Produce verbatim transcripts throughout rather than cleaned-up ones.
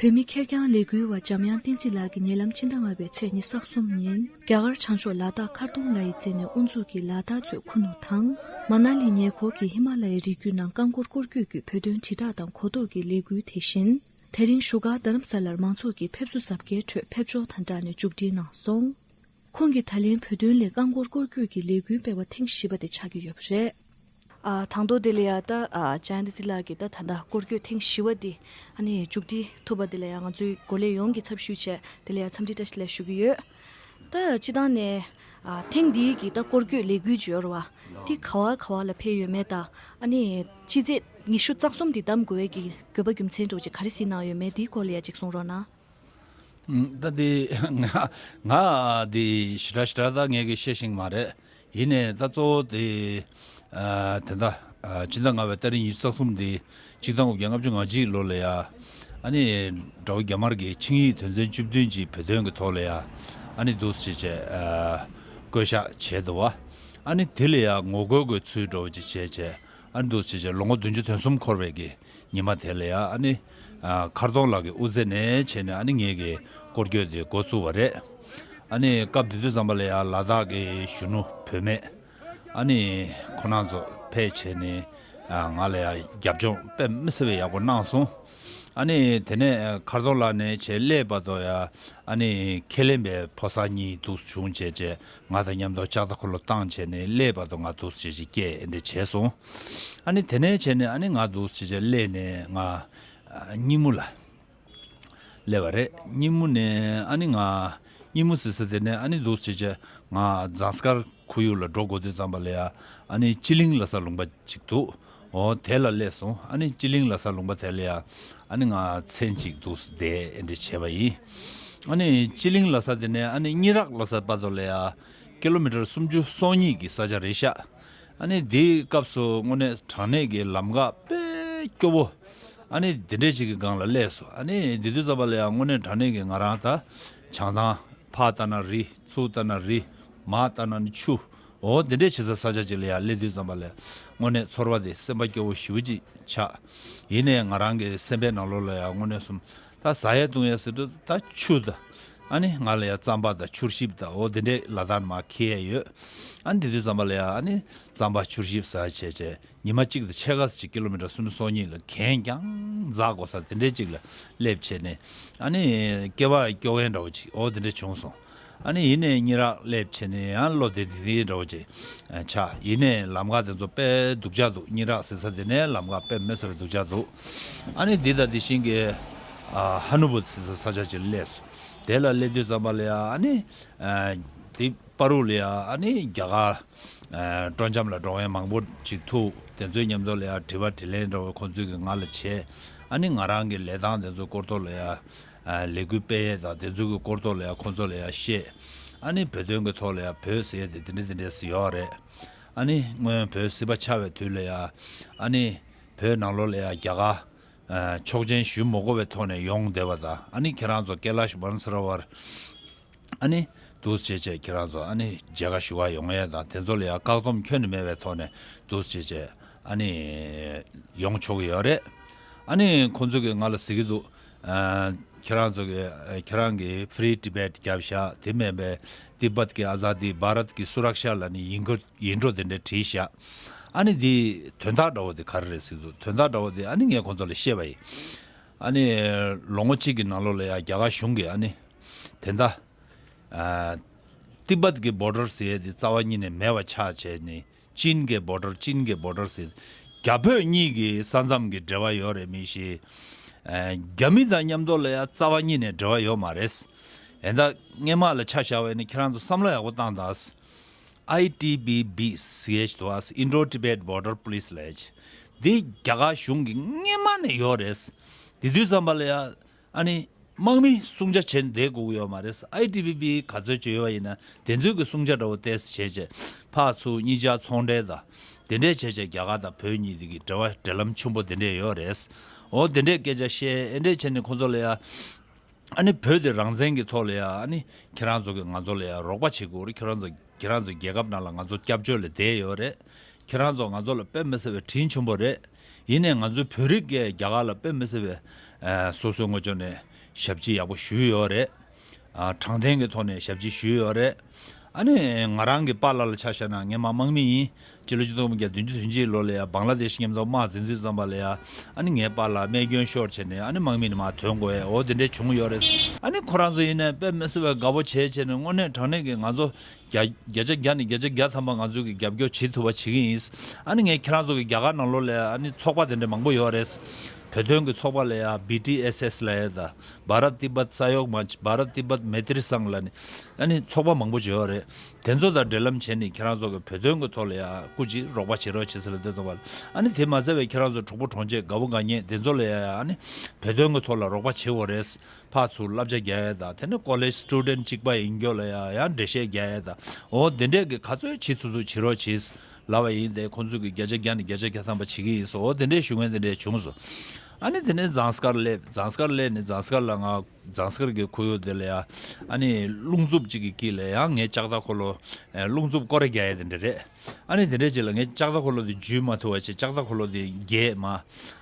བོད་མི་ཁེར་རྐྱང་ལས་འགུལ་བ་འཇམ་དབྱངས་བསྟན་འཛིན་ལགས་ཀྱིས་ཉེ་ལམ་ཕྱི་ཟླ་ལྔ་པའི་ཚེས་ཉི་ཤུ་རྩ་གསུམ་ཉིན་རྒྱ་གར་བྱང་ཕྱོགས་ལ་དྭགས་མཁར་གདོང་ལ་ཡི་རྩེ་ནས་དབུ་འཛུགས་ཀྱིས་ལ་དྭགས་མཛོད་ཁུ་ནུ་དང་མ་ན་ལི་ཉེ་འཁོར་གྱི་ཧི་མ་ལ་ཡའི་རི་རྒྱུད་ནང་རྐང་འཁོར་སྐོར་སྐྱོད་ཀྱི་བོད་དོན་དྲིལ་བསྒྲགས་དང་གོ་རྟོགས་ཀྱི་ལས་འགུལ་དེ་བཞིན། དེ་རིང་བཞུགས་སྒར་རྡ་རམ་ས་ལར་མང་ཚོགས་ཀྱི་ཕེབས་བསུ་གཟབ་རྒྱས་ཁྲོད་ཕེབས་འབྱོར་དང་སྦྲགས་ནས་མཇུག་སྒྲིལ་གནང་སོང་། ཁོང་གིས་ད་ལན་བོད་དོན་སླད་རྐང་འཁོར་སྐོར་སྐྱོད་ཀྱི་ལས་འགུལ་སྤེལ་བ་ཐེངས་བཞི་པ་དེ་ཆགས་ཀྱི་ཡོད་པ་རེད། ཨ། དང་ཐོག་དེ་ལ་ཡ་ད་ཨ་འཇམ་དབྱངས་བསྟན་འཛིན་ལགས་ཀྱིས་ད་ད་ལྟ་སྐོར་སྐྱོད་ཐེངས་བཞི་པ་འདི་ཨ་ནི་མཇུག་སྒྲིལ་ཐུབ་པ་དེ་ལ་ཡ་ང་ཚོའི་འགོ་ལས་ཡོངས་ཀྱི་ཚབ་ཞུས་བྱས་དེ་ལ་ཡ་འཚམས་འདྲི་བཀྲ་ཤིས་བདེ་ལེགས་ཞུ་གི་ཡོད། ད་སྤྱིར་བཏང་ནས་ཨ་ཐེངས་འདིའི་གི་ད་སྐོར་སྐྱོད་ལས་འགུལ་ཅིག་ཡོད་རེད་བ། དེ་ག་བ་ག་བ་ལ་ཕེབས་ཡོད་མེད་དང་ཨ་ནི་ཕྱི་ཚེས་ཉི་ཤུ་རྩ་གསུམ་འདི་བདམས་དགོས་ཀྱི་དགོས་པ་རྒྱུ་མཚན་འདྲ་བོ་ཅིག་ག་རེ་གཟིགས་གནང་ཡོད་མེད་འདིའི་སྐོར་ལ་ཡ་ཅིག་གསུང་རོགས་གནང་། ཨུམ། ད་དེ་ང་ང་དེ་ཞེ་དྲག་ཞེ་དྲག་ད་ངས་གི་ཤེས་ཤེས་མ་རེད། ཡིན་ནའི་ད་གཙོ་བོ་དེ་ཨ་དེ་ད་ཨ་ཕྱི་ཟླ་ལྔ་པའི་ཏ་རིག་ཉི་ཤུ་རྩ་གསུམ་དེ་ཆིག་སྟོང་དགུ་བརྒྱ་ལྔ་བཅུ་ང་གཅིག་ལོ་ལ་ཡ་ཨ་ནི་དགྲ་བོ་རྒྱ་དམར་གྱི་ཆིངས་ཡིག་དོན་ཚན་བཅུ་བདུན་གྱི་བོད་དོན་གྱི་ཐོག་ལ་ཡ་ཨ་ནི་འདུག་སེ་བྱས་བྱས་ཨ་བསྐོ་བཞག་བྱས་འདུག་བ། ཨ་ནི་དེ་ལ་ཡ་ངོ་རྒོལ་གྱི་ཚུལ་འདྲ་བོ་ཅིག་བྱས་བྱས་ཨ་ནི་འདུག་སེ་བྱས་ལོ་ངོ་བདུན་ཅུ་དོན་གསུམ་འཁོར་བའི་གི་ཉི་མ་དེ་ལ་ཡ་ཨ་ནི་ཨ་མཁར་གདོང་ལ་གི་དབུ་རྩེ་ནས་བྱས་ནས་ཨ་ནི་ངེད་ཀྱི་སྐོར་སྐྱོད་དེ་འགོ་བཙུགས་པ་རེད། ཨ་ནི་སྐབས་དེ་དུས་ཙམ་པ་ལ་ཡ་ལ་དྭགས་ཀྱི་གཞོན་ནུ་བུད་མེད་ཨ་ནི་ཁོ་རང་ཚོ་ཕེབས་བྱས་ནས་ཨ་ང་ལ་ཡ་རྒྱབ་ལྗོངས་དཔེ་མི་སྲིད་པའི་ཡག་པོ་གནང་སོང་། ཨ་ནི་དེ་ནས་མཁར་གདོང་ལ་ནས་བྱས་སླེབས་བར་དུ་ཡ་ཨ་ནི་ཁས་ལེན་པའི་ཕོ་གསར་གཉིས་འདུག་བྱུང་བྱས་བྱས། ང་དང་མཉམ་དུ་ལྕགས་རྟ་འཁོར་ལོ་བཏང་བྱས་ནས་སླེབས་བར་དུ་ང་འདུག་སེ་བྱས་བྱས་སྐད་འདྲ་བྱས་སོང་། ཨ་ནི་དེ་ནས་བྱས་ནས་ཨ་ནི་ང་འདུག་སེ་བྱས་བྱས་སླེབས་ནས་ང་ཨ་སྙིང་མོ་ལ་སླེབས་པ་རེད། སྙིང་མོ་ནས་ཨ་ནི་ང་སྙིང་མོ་ཟེར་ས་དེ་ནས་ཨ་ནི་འདུག་སེ་བྱས་བྱས་ང་ཛངས་དཀར་ཁོར་ཡུག་ལ་འགྲོ་དགོས་དུས་ཙམ་པ་ལ་ཡ་ཨ་ནི་སྤྱི་གླིང་ལ་ས་ལུང་པ་ཅིག་འདུག་འོ་དེ་ལ་སླེབས་སོང་། ཨ་ནི་སྤྱི་གླིང་ལ་ས་ལུང་པ་དེ་ལ་ཡ་ཨ་ནི་ང་མཚན་ཅིག་འདུག་སེ་བསྡད་འདྲ་བྱས་པ་ཡིན། ཨ་ནི་སྤྱི་གླིང་ལ་ས་དེ་ནས་ཨ་ནི་སྙི་རག་ལ་ས་བར་དུ་ལ་ཡ་ཀི་ལོ་མི་ཊར་སུམ་ཅུ་སོ་གཉིས་ཀྱི་ས་ཆ་རེད་ཤག་ཨ་ནི་དེའི་སྐབས་སུ་དངོས་གནས་དྲང་གནས་ཀྱི་ལམ་ཁ་དཔེ་སྐྱོ་བོ་ཨ་ནི་དེ་འདྲས་ཅིག་གི་སྒང་ལ་སླེབས་སོང་། ཨ་ནི་དེ་དུས་ཙམ་པ་ལ་ཡ་དངོས་གནས་དྲང་གནས་ཀྱི་ང་རང་ད་བྱང་ཐང་ཕར་ལྟ་ན་རི། ཚུར་ལྟ་ན་རི། མར་ལྟ་ན་ནི་ཆུ། འོ་དེ་འདྲས་བྱེད་ས་ས་ཆ་ཅིག་ལ་ཡ་སླེབས་དུས་ཙམ་པ་ལ་དངོས་གནས་ཚོར་བ་དེ་སེམས་པ་སྐྱོ་བོ་ཞེ་པོ་ཅིག་ཆགས། ཡིན་ནའི་ང་རང་གི་སེམས་པའི་ནང་ལོགས་ལ་ཡ་དངོས་གནས་སོང་ད་ཟ་ཡས་བཏུང་ཡས་ཟེར་དུས་ད་ཆུ་དང་ཨ་ནི་ང་ལ་ཡ་རྩམ་པ་དང་ཆུར་ཞིབ་དང་འོ་དེ་འདྲས་ལ་དྭགས་ནས་མར་འཁྱེར་ཡས་ཡོད། ཨ་ནི་དེ་དུས་ཙམ་པ་ལ་ཡ་ཨ་ནི་རྩམ་པ་ཆུར་ཞིབ་ཟ་བྱས་བྱས་ཉི་མ་གཅིག་དང་ཕྱེད་ཀ་ཙམ་ཅིག་ཀི་ལོ་མི་ཊར་སུམ་ཅུ་སོ་གཉིས་ལ་གན་རྐྱང་འཛེག་དགོས་ས་དེ་འདྲས་ཅིག་ལ་སླེབས་བྱས་ནས་ཨ་ནི་སྐེད་པ་སྐྱོ་མཁན་འདྲ་བོ་ཅིག་འོ་དེ་འདྲས་བྱུང་སོང་། ཨ་ནི་ཡིན་ནའི་སྙི་རག་སླེབས་བྱས་ནས་ཡང་བློ་བདེ་བདེ་འདྲ་བོ་ཅིག་ཆགས། ཡིན་ནའི་ལམ་ཁ་དེ་ཚོ་དཔེ་སྡུག་ཅག་འདུག་སྙི་རག་ཟེར་ས་དེ་ནས་ལམ་ཁ་དཔེ་མི་སྲིད་པའི་སྡུག་ཅག་འདུག་ཨ་ནི་འདི་དང་འདི་བཞིན་གྱི་ཨ་ཧ་ནུ་བུ་ཟེར་ས་ས་ཆ་ཅིག་ལ་སླེབས་སོང་། དེ་ལ་སླེབས་དུས་ཙམ་པ་ལ་ཡ་ཨ་ནི་ཨ་དེ་བར་དུ་ལ་ཡ་ཨ་ནི་རྒྱ་གར་ཨ་སྤྲོ་འཆམ་ལ་འགྲོ་མཁན་མང་པོ་ཅིག་ཐུག་དེ་ཚོའི་མཉམ་དུ་ལ་ཡ་དྲི་བ་དྲིས་ལན་འདྲ་བོ་ཁོང་ཚོས་ཀྱིས་ང་ལ་བྱས། ཨ་ནི་ང་རང་གི་ལས་སྟངས་དེ་ཚོའི་སྐོར་ཐོག་ལ་ཡ་ཨ་ལས་འགུལ་སྤེལ་ཡས་དང་དེ་ཚོའི་གི་སྐོར་ཐོག་ལ་ཡ་ཁོང་ཚོ་ལ་ཡ་བཤད། ཨ་ནི་བོད་དོན་གི་ཐོག་ལ་ཡ་བོད་ཟེར་ཡས་དེ་དེ་འདྲས་དེ་འདྲས་ཡོད་རེད། ཨ་ནི་སྔོན་བོད་སྲིད་པ་ཆགས་པའི་དུས་ལ་ཡ་ཨ་ནི་བོད་ནང་ལོགས་ལ་ཡ་རྒྱ་གར་ཨ་ཆོག་མཆན་ཞུ་མ་དགོས་པའི་ཐོག་ནས་ཡོང་བསྡད་པ་དང་ཨ་ནི་ཁྱེད་རང་ཚོ་ཀེ་ལཱཤ་བྷན་སར་ཝར་ཨ་ནི་འདུག་སེ་བྱས་བྱས་ཁྱེད་རང་ཚོ་ཨ་ནི་མཇལ་ཁ་ཞུ་ག་ཡོང་ཡས་དང་དེ་ཚོ་ལ་ཡ་བཀག་སྡོམ་ཁྱོན་ནས་མེད་པའི་ཐོག་ནས་འདུག་སེ་བྱས་བྱས་ཨ་ནི་ཡོང་ཆོག་གི་ཡོད་རེད། ཨ་ནི་ཁོང་ཚོ་གིས་ང་ལ་ཟེར་གྱི་འདུག་ཨ་ཁྱེད་རང་ཚོ་གིས་ཨ་ཁྱེད་རང་གིས་Free Tibet་བརྒྱབ་ཤག་དེ་མིན་པའི་ཏི་བད་ཀྱི་ཨ་ཛཱ་དི། བྷ་རད་ཀྱི་སུ་རཀ་ཤ་ལབ་ནས་ཡིག་འགོ་ཡིག་འབྲུ་དེ་འདྲ་བྲིས་ཤག་ཨ་ནི་འདི་དོན་དག་འདྲ་བོ་དེ་ག་རེ་རེད་ཟེར་གྱི་འདུག་དོན་དག་འདྲ་བོ་དེ་ཨ་ནི་ངས་ཁོང་ཚོ་ལ་བཤད་པ་ཡིན། ཨ་ནི་ལོ་ངོ་གཅིག་གི་ནང་ལོགས་ལ་ཡ་རྒྱ་གར་གཞུང་གིས་ཨ་ནི་དེ་འདྲ་ཨ་ཏི་བད་ཀྱི་བོར་ཌར་ཟེར་ཡས་དེ་རྩ་བ་ཉིད་ནས་མེད་པ་ཆགས་བྱས་ནས། ཅིན་གྱི་བོར་ཌར། ཅིན་གྱི་བོར་ཌར་ཟེར། རྒྱ་བོད་གཉིས་ཀྱི་ས་མཚམས་ཀྱི་འབྲེལ་བ་ཡོད་རེད་མི་ཤེས། ཨ་རྒྱ་མི་དང་མཉམ་དུ་ལ་ཡ་རྩ་བ་ཉིད་ནས་འབྲེལ་བ་ཡོད་མ་རེད། ཡིན་ད་སྔས་མ་ལ་ཆ་བཞག་པ་ཡིན་ན་ཁྱེད་རང་ཚོ་བསམ་བློ་ཡག་པོ་བཏང་དང་། ཨའི་ཊི་བི་བི་ཟེར་ཡས་ཞིག་འདུག་ཨ། Indo Tibet Border Police་ལབ་ཡས་ཅིག་འདི་རྒྱ་གར་གཞུང་གིས་སྔས་མ་ནས་ཡོད་རེད། དེ་དུས་ཙམ་པ་ལ་ཡ། ཨ་ནི་དམག་མི་སྲུང་བྱ་བྱེད་བསྡད་དགོས་ཀྱི་ཡོད་མ་རེད། ཨའི་ཊི་བི་བི་ག་ཚོད་ཅིག་ཡོད་པ་ཡིན་ན་དེ་ཚོའི་གི་སྲུང་བྱ་འདྲ་བོ་ཏོག་ཙམ་བྱས་བྱས་ཕར་ཚུར་གཉིས་ཆ་ཚོང་འབྲེལ་དང་དེ་འདྲས་བྱས་བྱས་རྒྱ་གར་དང་བོད་གཉིས་དེ་གི་འབྲེལ་བ་འབྲེལ་ལམ་ཆེན་པོ་དེ་འདྲས་ཡོད་རེད། འོ་དེ་འདྲས་སྐད་ཆ་བཤད། ཨེ་འདྲས་བྱས་ནས་ཁོང་ཚོ་ལ་ཡ་ཨ་ནི་བོད་དེ་རང་བཙན་གྱི་ཐོག་ལ་ཡ་ཨ་ནི་ཁྱེད་རང་ཚོ་གི་ང་ཚོ་ལ་ཡ་རོགས་པ་བྱེད་དགོས་རེད། ཁྱེད་རང་ཚོ་ཁྱེད་རང་ཚོ་རྒྱལ་ཁབ་ནང་ལ་ང་ཚོ་སྐྱབས་བཅོལ་ལ་བསྡད་ཡོད་རེད། ཁྱེད་རང་ཚོ་ང་ཚོ་ལ་དཔེ་མི་སྲིད་པའི་དྲིན་ཆེན་པོ་རེད། ཡིན་ནའི་ང་ཚོའི་བོད་རིགས་ཀྱིས་རྒྱ་གར་ལ་དཔེ་མི་སྲིད་པའི་ ཨ་སོ་སོའི་ངོས་ཕྱོགས་ནས་ཞབས་ཕྱི་ཡག་པོ་ཞུས་ཡོད་རེད། ཨ་དྲང་བདེན་གྱི་ཐོག་ནས་ཞབས་ཕྱི་ཞུས་ཡོད་རེད། ཨ་ནི་ང་རང་གི་པཱ་ལགས་ལ་ཆ་བཞག་ན་ངས་མ་དམག་མི་ཡིན། སྤྱི་ལོ་ཆིག་སྟོང་དགུ་བརྒྱ་བདུན་ཅུ་དོན་གཅིག་ལོ་ལ་ཡ་བང་ལ་དེ་ཤི་མཉམ་དུ་དམག་འཛིང་དུས་ཙམ་པ་ལ་ཡ། ཨ་ནི་ངའི་པཱ་ལགས་རྨས་སྐྱོན་ཤོར་བྱས་ནས་ཨ་ནི་དམག་མི་ནས་མར་ཐོན་དགོས་ཡ་འོ་དེ་འདྲས་བྱུང་ཡོད་རེད། ཨ་ནི་ཁོ་རང་ཚོ་ཡིན་ནའི་དཔེ་མི་སྲིད་པའི་དགའ་པོ་བྱས་བྱས་ནས་དངོས་གནས་དྲང་གནས་ཀྱི་ང་ཚོ་བརྒྱ་བརྒྱ་ཆ་བརྒྱ་ནས་བརྒྱ་ཆ་བརྒྱ་ཐམ་པ་ང་ཚོ་གི་རྒྱབ་སྐྱོར་བྱེད་ཐུབ་པ་བྱེད་ཀྱི་ཡིན། ཨ་ནི་ངས་ཁྱེད་རང་ཚོ་གི་རྒྱ་གར་ནང་ལོགས་ལ་ཡ་ཨ་ནི་ཚོགས་པ་དེ་འདྲས་མང་པོ་ཡོད་རེད། བོད་དོན་གྱི་ཚོགས་པ་ལ་ཡ་བི་ཊི་ཨེས་ཨེས་ལ་ཡ་ད་བྷ་རཏ་ཏི་བཏ་ས་ཡོག་མ་ཅི་བྷ་རཏ་ཏི་བཏ་མེ་ཏྲི་སང་ལ་ནི་ཨ་ནི་ཚོགས་པ་མང་པོ་ཅིག་ཡོད་རེད། དེ་ཚོ་དང་འབྲེལ་ལམ་བྱས་ནས་ཁྱེད་རང་ཚོ་གི་བོད་དོན་གྱི་ཐོག་ལ་ཡ་སྐུ་མཁྱེན་རོགས་པ་བྱེད་རོགས་བྱེད་ཟེར་ལ་དེ་ཚོ་བ་ཨ་ནི་དེ་མ་ཟད་པའི་ཁྱེད་རང་ཚོ་གྲོགས་པོ་གྲོང་ཁྱེར་དགའ་པོ་དགའ་ཉེ་དེ་ཚོ་ལ་ཡ་ཨ་ནི་བོད་དོན་གྱི་ཐོག་ལ་རོགས་པ་བྱེད་འོ་རེད། ཕར་ཚུར་བསླབ་བྱ་རྒྱག་ཡས་དང་དེ་ནས་ཀོ་ལེཇ་སི་ཊུ་ཌེན་ཊི་གཅིག་པ་ཡིན་རྒྱུ་ལ་ཡ་ཡང་འགྲེལ་བཤད་རྒྱག་ཡས་དང་འོ་དེ་འདྲས་ཀྱི་ག་ཚོད་བྱེད་ཐུབ་ཐུབ་བྱེད་རོགས་བྱེད་ལབ་པ་ཡིན་ཏེ་ཁོང་ཚོས་ཀྱི་བརྒྱ་ཆ་བརྒྱ་ནས་བརྒྱ་ཆ་བརྒྱ་ཐམ་པ་བྱེད་ཀྱི་ཡིན་སོ་འོ་དེ་འདྲས་ཞུ་མཁན་དེ་འདྲས་བྱུང་སོང་། ཨ་ནི་དེ་ནས་ཛངས་དཀར་སླེབས། ཛངས་དཀར་སླེབས་ནས་ཛངས་དཀར་ལ་ང་ཛངས་དཀར་གྱི་ཁོར་ཡུག་དེ་ལ་ཡ་ཨ་ནི་རླུང་འཚུབ་ཅིག་གི་དཀྱིལ་ལ་ཡང་ངའི་ལྕགས་རྟ་འཁོར་ལོ་རླུང་འཚུབ་སྐོར་ར་རྒྱག་ཡས་དེ་འདྲས་རེད། ཨ་ནི་དེ་འདྲའི་རྗེས་ལ་ངས་ལྕགས་རྟ་འཁོར་ལོ་དེ་འཇུས་མ་ཐུབ་པ་བྱས་ལྕགས་རྟ་འཁོར་ལོ་དེ་རྒྱས་མ།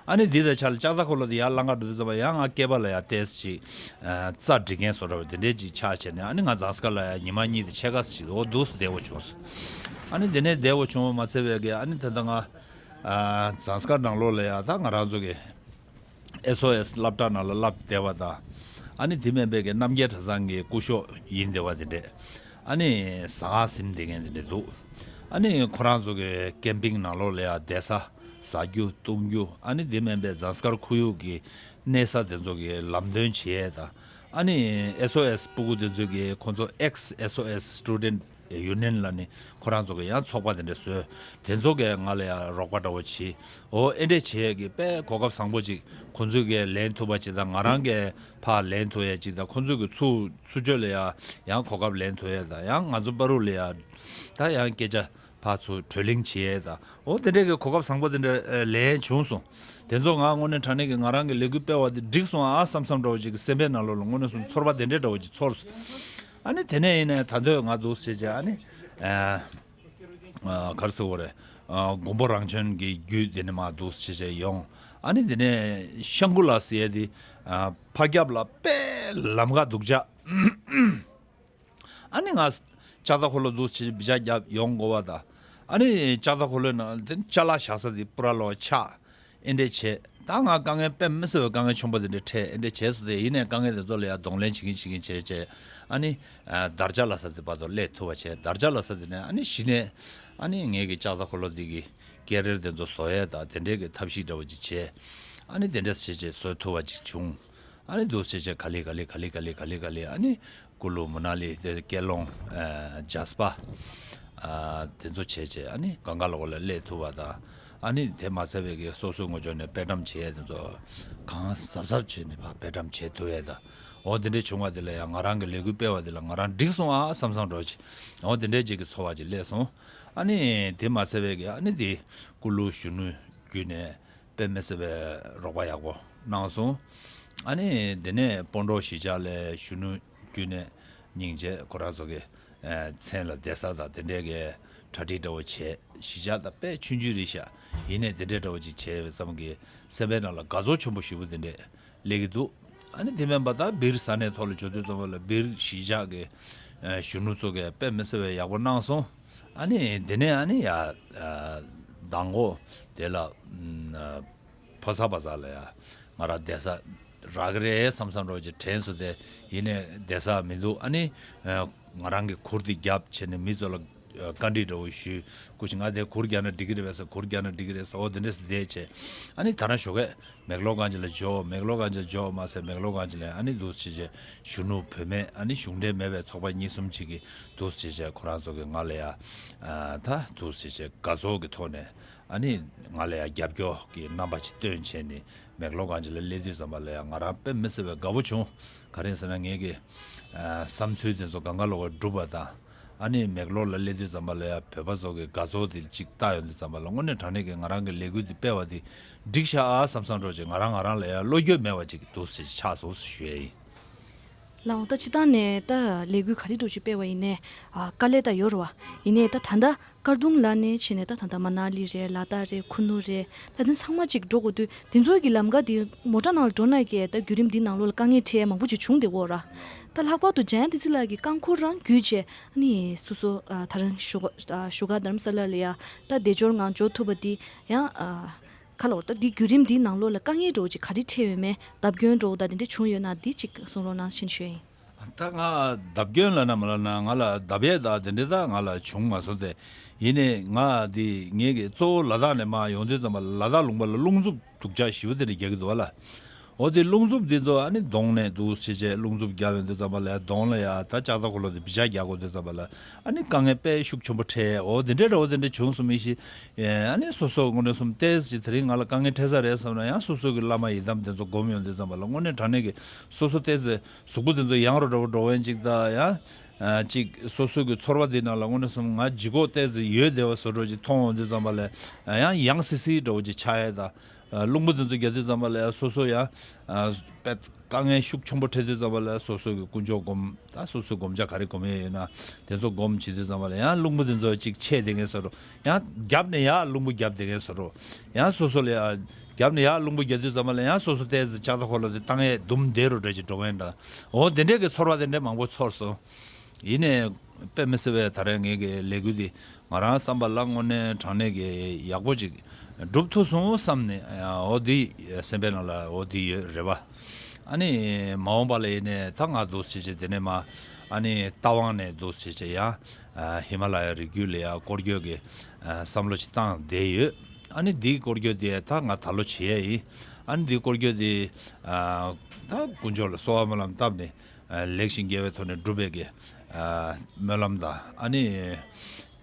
ཨ་ནི་འདི་དང་ཆ་ལ་ལྕགས་རྟ་འཁོར་ལོ་དེ་ཡར་ལང་ག་འགྲོ་དུས་ཙམ་པ་ཡང་ང་སྐེད་པ་ལ་ཡང་ཏོག་ཙམ་ཅིག་ཨ་རྩ་འགྲིག་མཁན་བཟོ་འདྲ་བ་དེ་འདྲའི་ཅིག་ཆགས་བྱས་ནས་ཨ་ནི་ང་ཛངས་དཀར་ལ་ཡང་ཉི་མ་གཉིས་དང་ཕྱེད་ཀ་ཙམ་ཅིག་འོ་འདུག་སེ་བསྡད་དགོས་བྱུང་སོང་། ཨ་ནི་དེ་ནས་བསྡད་དགོས་བྱུང་བ་མ་ཚད་པའི་གི་ཨ་ནི་ད་ལྟ་ང་ཨ་ཛངས་དཀར་ནང་ལོགས་ལ་ཡང་ད་ང་རང་ཚོ་གི་ཨེས་ཨོ་ཨེས་སློབ་གྲྭ་ནང་ལ་བསླབ་བསྡད་པ་དང་། ཨ་ནི་དེ་མིན་པའི་གི་རྣམ་རྒྱལ་གྲྭ་ཚང་གི་སྐུ་ཞབས་ཡིན་བསྡད་པ་དེ་འདྲས། ཨ་ནི་ཟ་ཁང་ཟིན་བསྡད་མཁན་དེ་འདྲས་འདུག་ཨ་ནི་ཁོ་རང་ཚོ་གི་ཀེམ་པིང་ནང་ལོགས་ལ་ཡང་བསྡད་ས་ཟ་རྒྱུ་བཏུང་རྒྱུ་ཨ་ནི་དེ་མིན་པའི་ཛངས་དཀར་ཁོར་ཡུག་གི་གནས་ས་དེ་ཚོ་གི་ལམ་སྟོན་བྱེད་ཡས་དང་། ཨ་ནི་ཨེས་ཨོ་ཨེས་སྤུ་གུ་དེ་ཚོ་གི་ཁོ་ཚོ་ཨེགས་ཨེས་ཨོ་ཨེས་སི་ཊུ་ཌེན་ཊི་ཡུ་ནི་ཡན་ལ་ནི་ཁོ་རང་ཚོ་གི་ཡང་ཚོགས་པ་དེ་འདྲ་བཟོས། དེ་ཚོ་གིས་ང་ལ་ཡང་རོགས་པ་འདྲ་བོ་བྱེད། འོ་ཨེ་འདྲས་བྱེད་ཀྱི་དཔེ་གོ་སྐབས་བཟང་པོ་ཅིག་ཁོང་ཚོས་གིས་ལེན་ཐུབ་པ་ཅིག་དང་ང་རང་གིས་ཕར་ལེན་ཐུབ་ཡ་ཅིག་དང་ཁོང་ཚོས་གི་ཚུར་ཚུར་ཕྱོགས་ལ་ཡང་ཡང་གོ་སྐབས་ལེན་ཐུབ་ཡ་དང་ཡང་ང་ཚོ་བར་དུ་ལ་ཡང་ད་ཡང་སྐད་ཆ་ཕར་ཚུར་བགྲོ་གླེང་བྱེད་ཡ་དང་འོ་དེ་འདྲས་ཀྱི་གོ་སྐབས་བཟང་པོ་དེ་འདྲ་ལེན་བྱུང་སོང་། དེ་ཚོ་ང་དངོས་གནས་དྲང་གནས་ཀྱི་ང་རང་གི་ལས་འགུལ་སྤེལ་བ་དེ་འགྲིག་སོང་ཨ་བསམ་བསམ་འདྲ་བོ་ཅིག་གི་སེམས་པའི་ནང་ལོགས་ལ་དངོས་གནས་སོང་ཚོར་བ་དེ་འདྲས་འདྲ་བོ་ཅིག་ཚོར་སོང་། ཨ་ནི་དེ་ནས་ཡིན་ནའི་ད་དུང་ང་འདུག་སེ་བྱས་ཨ་ནི་ཨ་ཨ་ག་རེ་ཟེར་དགོས་རེད། ཨ་མགོན་པོ་རང་བྱོན་གྱི་རྒྱུད་དེ་ནས་མར་འདུག་སེ་བྱས་ཡོང་། ཨ་ནི་དེ་ནས་ཤང་ཀུ་ལ་ཟེར་ཡས་དེ་ཨ་ཕར་རྒྱབ་ལ་དཔེ་ལམ་ཁ་སྡུག་ཅག་ཨ་ནི་ང་ལྕགས་རྟ་འཁོར་ལོ་འདུག་སེ་བྱས་བི་ཇ་རྒྱབ་ཡོང་དགོས་པ་དང་། ཨ་ནི་ལྕགས་རྟ་འཁོར་ལོའི་ནང་དེ་ཅ་ལག་བཞག་ས་དེ་པུ་ར་ལོག་ཆག་ཨེ་འདྲས་བྱས། ད་ང་དཀའ་ངལ་དཔེ་མི་སྲིད་པའི་དཀའ་ངལ་ཆེན་པོ་དེ་འདྲ་འཕྲད་ཨེ་འདྲས་བྱས་སོང་སྟེ་ཡིན་ནའི་དཀའ་ངལ་དེ་ཚོ་ལ་ཡང་གདོང་ལེན་བྱེད་ཀྱིན་བྱེད་ཀྱིན་བྱས་བྱས་ཨ་ནི་ཨ་དར་ཆ་ལ་ས་དེ་བར་དུ་སླེབས་ཐུབ་པ་བྱས། དར་ཆ་ལ་ས་དེ་ནས་ཨ་ནི་གཞི་ནས་ཨ་ནི་ངེད་ཀྱི་ལྕགས་རྟ་འཁོར་ལོ་འདི་གི་ཀེ་རེར་དེ་ཚོ་བཟོ་ཡས་དང་དེ་འདྲས་ཀྱི་ཐབས་ཤེས་འདྲ་བོ་ཅིག་བྱས། ཨ་ནི་དེ་འདྲས་བྱས་བྱས་བཟོ་ཐུབ་པ་ཅིག་བྱུང་། ཨ་ནི་འདུག་སེ་བྱས་བྱས་ག་ལེ་ག་ལེ་ག་ལེ་ག་ལེ་ག་ལེ་ག་ལེ་ཨ་ནི་ཀུ་ལུ་མུ་ན་ལི་དེ་ཀེ་ལོང་ཨ་ཇཱས་པ་ཨ་དེ་ཚོ་བྱས་བྱས་ཨ་ནི་གངས་དཀར་ལོགས་ལ་སླེབས་ཐུབ་པ་དང་། ཨ་ནི་དེ་མ་ཟད་པའི་གི་སོ་སོའི་ངོས་ཕྱོགས་ནས་དཔེ་བཀྲམ་བྱས་ཡས་དེ་ཚོ་གང་གཟབ་གཟབ་བྱས་ནས་ཕར་དཔེ་བཀྲམ་བྱེད་ཐུབ་ཡས་དང་། འོ་དེ་འདྲས་བྱུང་བ་དེ་ལ་ཡང་ང་རང་གི་ལས་འགུལ་སྤེལ་བ་དེ་ལ་ང་རང་འགྲིག་སོང་ཨ་བསམ་བསམ་འདྲ་བོ་ཅིག་འོ་དེ་འདྲས་ཅིག་གི་ཚོར་བ་ཅིག་སླེབས་སོང་། ཨ་ནི་དེ་མ་ཟད་པའི་གི་ཨ་ནི་དེ་ཀུ་ལུ་གཞོན་ནུ་བརྒྱུད་ནས་དཔེ་མི་སྲིད་པའི་རོགས་པ་ཡག་པོ་གནང་སོང་། ཨ་ནི་དེ་ནས་སྤོན་གྲོགས་གཞིས་ཆགས་ལ་གཞོན་ནུ་བརྒྱུད་ནས་སྙིང་རྗེ་ཁོ་རང་ཚོ་གི་ཨ་མཚན་ལ་བསྡད་ས་དང་དེ་འདྲའི་གི་གྲ་སྒྲིག་འདྲ་བོ་བྱས། གཞིས་ཆགས་དང་དཔེ་ཆུང་ཆུང་རེད་ཤག་ཡིན་ནའི་དེ་འདྲའི་འདྲ་བོ་ཅིག་བྱས་པའི་ཙམ་གྱིས་སེམས་པའི་ནང་ལ་དགའ་ཚོར་ཆེན་པོ་ཞེ་པོ་དེ་འདྲས་སླེབས་ཀྱི་འདུག་ཨ་ནི་དེ་མིན་པ་ད་སྦིར་ས་གནས་ཐོག་ལ་འབྱོར་དུས་ཙམ་པ་ལ་སྦིར་གཞིས་ཆགས་ཀྱི་ཨ་གཞོན་ནུ་ཚོ་གིས་དཔེ་མི་སྲིད་པའི་ཡག་པོ་གནང་སོང་། ཨ་ནི་དེ་ནས་ཨ་ནི་ཡ་ཨ་མདང་དགོང་དེ་ལ་ཨ་ཕོ་གསར་པ་ཚོ་ལ་ཡ་ང་རང་བསྡད་ས་རག་གི་རེད་བསམ་བསམ་འདྲ་བོ་ཅིག་དྲན་སོང་སྟེ་ཡིན་ནའི་བསྡད་ས་མི་འདུག་ཨ་ནི་ཨ་ང་རང་གི་གུར་དེ་རྒྱབ་བྱས་ནས་མི་ཚོ་ལ་ཨ་བཀའ་འདྲི་འདྲ་བོ་ཞུས། སྐུ་མཁྱེན་ང་དེ་གུར་རྒྱག་ན་འགྲིག་གི་རེད་པས་ཟེར། གུར་རྒྱག་ན་འགྲིག་གི་རེད་ཟེར། འོ་དེ་འདྲས་བསྡད་བྱས། ཨ་ནི་ད་རང་ཞོགས་ཀས་མེག་ལོར་གྷན་ཇི་ལ་འབྱོར། མེག་ལོར་གྷན་ཇི་ལ་འབྱོར་མ་ཟད་མེག་ལོར་གྷན་ཇི་ལ་ཨ་ནི་འདུག་སེ་བྱས་གཞོན་ནུ་བུད་མེད་ཨ་ནི་གཞུང་འབྲེལ་མེད་པའི་ཚོགས་པ་གཉིས་གསུམ་ཅིག་གིས་འདུག་སེ་བྱས་ཁོ་རང་ཚོ་གིས་ང་ལ་ཡ་ཨ་ད་འདུག་སེ་བྱས་དགའ་ཚོར་གྱི་ཐོག་ནས་ཨ་ནི་ང་ལ་ཡ་རྒྱབ་སྐྱོར་གྱི་རྣམ་པ་ཅིག་སྟོན་བྱས་ནས་མེག་ལོར་གྷན་ཇི་ལ་སླེབས་དུས་ཙམ་པ་ལ་ཡ་ང་རང་དཔེ་མི་སྲིད་པའི་དགའ་པོ་བྱུང་། ག་རེ་ཟེར་ན་ངེད་ཀྱི་ཨ་བསམ་ཚུལ་དེ་ཚོ་གང་ག་ལོག་ག་འགྲུབ་པ་དང་། ཨ་ནི་མེག་ལོར་ལ་སླེབས་དུས་ཙམ་པ་ལ་ཡ་བོད་པ་ཚོ་གི་དགའ་ཚོར་དེ་ཅིག་བལྟ་ཡོང་དུས་ཙམ་པ་ལ་དངོས་གནས་དྲང་གནས་ཀྱི་ང་རང་གི་ལས་འགུལ་འདི་སྤེལ་བ་འདི་འགྲིག་ཤག་ཨ་བསམ་བསམ་འདྲ་བོ་ཅིག་ང་རང་ང་རང་ལ་ཡ་བློ་འགྱོད་མེད་པ་ཅིག་འདུག་སེ་ཆགས་སོང་ཞུ་ཡ་ཡིན། ལགས་འོང་། ད་སྤྱིར་བཏང་ནས་ད་ལས་འགུལ་ག་རེ་འདྲ་ཅིག་སྤེལ་བ་ཡིན་ནའི་ཨ་དཀའ་ལས་ད་ཡོད་རེད་བ། ཡིན་ནའི་ད་ད་ལྟ་ཀར་རྡུང་ལ་ནས་ཕྱིན་ནས་ད་ད་ལྟ་མ་ན་ལི་རེད། ལ་དྭགས་རེད། ཁུ་ནུ་རེད། ད་དེ་ཚང་མ་ཅིག་འགྲོ་དགོས་དུས་དེ་ཚོ་གི་ལམ་ཀ་དེ་མོ་ཊ་ནང་ལ་འགྲོ་ན་ཀྱེ་ད་བརྒྱུད་རིམ་འདི་ནང་ལོགས་ལ་དཀའ་ངལ་འཕྲད་མང་པོ་ཅིག་བྱུང་བསྡད་ཡོད་ར། ད་ལྷག་པར་དུ་འཇམ་དབྱངས་བསྟན་འཛིན་ལགས་ཀྱིས་རྐང་འཁོར་རང་བརྒྱུད་བྱས་ཨ་ནི་སོ་སོ་ཨ་ད་རང་བཞུགས་ཨ་བཞུགས་སྒར་རྡ་རམ་ས་ལ་ལ་ཡ་ད་བདེ་འབྱོར་ངང་འབྱོར་ཐུབ་པ་འདི་ཡང་ཨ། ཁ་ལོ། ད་འདི་བརྒྱུད་རིམ་འདིའི་ནང་ལོགས་ལ་དཀའ་ངལ་འདྲ་བོ་ཅིག་ག་རེ་འཕྲད་ཡོད་མེད། བརྡབ་སྐྱོན་འདྲ་བོ་དང་དེ་འདྲ་བྱུང་ཡོད་ན་འདི་ཅིག་གསུང་རོགས་གནང་ཞེས་ཞུ་ཡིན། ད་ང་བརྡབ་སྐྱོན་ལབ་ན་མ་ལབ་ན་ང་ལ་བརྡབ་ཡས་ད་དེ་འདྲ་ད་ང་ལ་བྱུང་མ་སོང་སྟེ། ཡིན་ནའི་ང་འདི་ངེད་ཀྱི་གཙོ་བོ་ལ་དྭགས་ནས་མར་ཡོང་དུས་ཙམ་པ་ལ་ལ་དྭགས་ལུང་པ་ལ་རླུང་འཚུབ་སྡུག་ཅག་ཞེ་པོ་དེ་འདྲ་རྒྱག་གི་འདུག་བ་ལ། འོ་དེ་རླུང་འཚུབ་འདི་ཚོ་ཨ་ནི་གདོང་ནས་འདུག་བྱས་བྱས་རླུང་འཚུབ་རྒྱག་ཡོང་དུས་ཙམ་པ་ལ་གདོང་ལ་ཡ་ད་ལྕགས་རྟ་འཁོར་ལོ་དེ་བི་ཅག་རྒྱག་དགོས་དུས་ཙམ་པ་ལ་ཨ་ནི་དཀའ་ངལ་དཔེ་ཤུགས་ཆེན་པོ་འཕྲད། འོ་དེ་འདྲ་འདྲ་བོ་དེ་འདྲ་བྱུང་སོང་མི་ཤེས། ཨ་ནི་སོ་སོ་དངོས་གནས་སོམ་ཏོག་ཙམ་དེ་རིང་ང་ལ་དཀའ་ངལ་འཕྲད་ས་རེད་བསམ་ན་ཡང་སོ་སོ་གི་བླ་མ་ཡི་དམ་དེ་ཚོ་སྒོམ་ཡོང་དུས་ཙམ་པ་ལ་དངོས་གནས་དྲང་གནས་ཀྱི་སོ་སོ་ཏོག་ཙམ་གཟུགས་པོ་དེ་ཚོ་ཡང་རུ་འདྲ་བོ་འགྲོ་བན་ཅིག་ད་ཡང་ཅིག་སོ་སོ་གི་ཚོར་བ་དེ་ནང་ལ་དངོས་གནས་སོམ་ང་ལྗིད་ཁོག་ཏོག་ཙམ་ཡོད་བསྡད་པ་བཟོ་འདྲ་ཅིག་མཐོང་ཡོང་དུས་ཙམ་པ་ལ་ཡང་ཡང་སི་སི་འདྲ་བོ་ཅིག་ཆགས་ཡས་ད། རླུང་བུ་དེ་ཚོ་རྒྱག་དུས་ཙམ་པ་ལ་ཡང་སོ་སོ་ཡང་དཔེ་དཀའ་ངལ་ཤུགས་ཆེན་པོ་འཕྲད་དུས་ཙམ་པ་ལ་སོ་སོ་གི་དཀོན་མཆོག་སྒོམ། ད་སོ་སོའི་སྒོམ་ཆ་ག་རེ་སྒོམ་ཡས་ཡོད་ན་དེ་ཚོ་སྒོམ་བྱེད་དུས་ཙམ་པ་ལ་ཡང་རླུང་བུ་དེ་ཚོ་གཅིག་ཆད་བསྡད་མཁན་བཟོ་འདྲ། ཡང་རྒྱབ་ནས་ཡར་རླུང་བུ་རྒྱབ་བསྡད་མཁན་བཟོ་འདྲ། ཡང་སོ་སོ་ལ་ཡང་རྒྱབ་ནས་ཡར་རླུང་བུ་རྒྱག་དུས་ཙམ་པ་ལ་ཡང་སོ་སོ་ཏོག་ཙམ་ལྕགས་རྟ་འཁོར་ལོ་དེ་བཏང་ཡས་དུམ་བསྡད་རུ་འདྲ་ཅིག་འགྲོ་མཁན་འདྲ། འོ་དེ་འདྲས་ཀྱི་ཚོར་བ་དེ་འདྲས་མང་པོ་ཚོར་སོང་། ཡིན་ནའི་དཔེ་མི་སྲིད་པའི་ད་རེས་ངེད་ཀྱི་ལས་འགུལ་འདི་ང་རང་བསམ་པ་ལ་དངོས་གནས་དྲང་གནས་ཀྱི་ཡག་པོ་ཅིག་འགྲུབ་ཐུབ་སོང་བསམ་ནས། འོ་འདི་སེམས་པའི་ནང་ལ་འོ་འདི་ཡོད་རེད་པ། ཨ་ནི་མ་འོངས་པ་ལ་ཡིན་ནའི་ད་ང་འདུག་བྱས་བྱས་དེ་ནས་མ་ཨ་ནི་རྟ་དབང་ནས་འདུག་བྱས་བྱས་ཡང་ཧི་མ་ལ་ཡ་རི་རྒྱུད་ལ་ཡ་སྐོར་སྐྱོད་ཀྱི་བསམ་བློ་ཅིག་བཏང་བསྡད་ཡོད། ཨ་ནི་འདིའི་སྐོར་སྐྱོད་དེ་ད་ང་ད་ལོ་བྱེད་ཡས་ཡིན། ཨ་ནི་འདིའི་སྐོར་སྐྱོད་དེ་ད་དཀོན་མཆོག་ལ་གསོལ་བ་སྨོན་ལམ་བཏབ་ནས། ལེགས་ཤིང་དགེ་བའི་ཐོག་ནས་སྒྲུབ་པའི་གི་སྨོན་ལམ་དང་ཨ་ནི་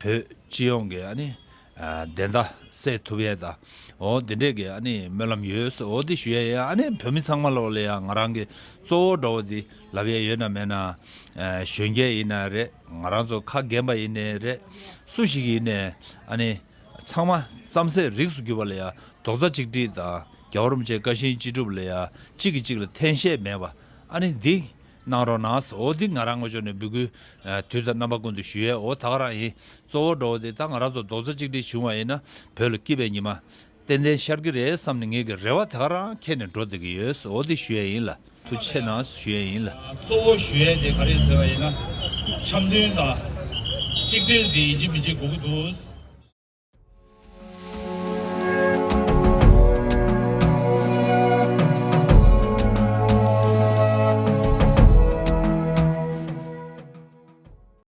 བོད་སྤྱི་ཡོངས་ཀྱི་ཨ་ནི་བདེན་མཐའ་གསལ་ཐུབ་ཡས་དང་འོ་དེ་འདྲས་ཀྱི་ཨ་ནི་སྨོན་ལམ་ཡོད། འོ་དེ་ཞུ་ཡས་ཡིན། ཨ་ནི་བོད་མི་ཚང་མ་ལོག་ལ་ཡང་ང་རང་གི་གཙོ་བོ་འདྲ་བོ་དེ་ལབ་ཡས་ཡོད་ན་མེད་ན་གཞོན་སྐྱེས་ཡིན་ན་རེད། ང་རང་ཚོ་ཁ་རྒན་པ་ཡིན་ནའི་རེད། སུ་ཞིག་ཡིན་ནའི་ཨ་ནི། ཚང་མ་རྩམ་ཟན་རིགས་སུ་གྱུར་པ་ལ་ཡ་རྡོག་རྩ་གཅིག་སྒྲིལ་དང་རྒྱལ་བ་རིན་པོ་ཆེ་བཀའ་བཞིན་ཅི་སྒྲུབ་ལ་ཡ་གཅིག་གིས་གཅིག་ལ་འཐེན་ཤེས་མེད་པ་ཨ་ནི་འདི་གནང་རོགས་གནང་། འོ་འདི་ང་རང་ངོས་ཕྱོགས་ནས་འབོད་སྐུལ་དུས་དང་རྣམ་པ་ཀུན་ཏུ་ཞུ་ཡས། འོ་ད་ག་རང་ཡིན། གཙོ་བོ་འདྲ་བོ་དེ་ད་ང་རང་ཚོ་རྡོག་རྩ་གཅིག་སྒྲིལ་བྱུང་བ་ཡིན་ན་བོད་ལ་སྐྱིད་པའི་ཉི་མ་ཏན་ཏན་ཤར་གྱི་རེད་བསམ་ནས་ངེད་ཀྱི་རེ་བ་ད་ག་རང་འཁྱེར་ནས་འགྲོ་བསྡད་ཀྱི་ཡོད། འོ་འདི་ཞུ་ཡས་ཡིན་ལ། ཐུགས་རྗེ་ཆེ་གནང་ཞུ་ཡས་ཡིན་ལ། གཙོ་བོ་ཞུ་ཡས་དེ་ག་རེ་ཟེར་བ་ཡིན་ན། འཆམ་མཐུན་དང་གཅིག་སྒྲིལ་དེ་ཡིན་གཅིག་མིན་གཅིག་དགོས་ཀྱི་འདུག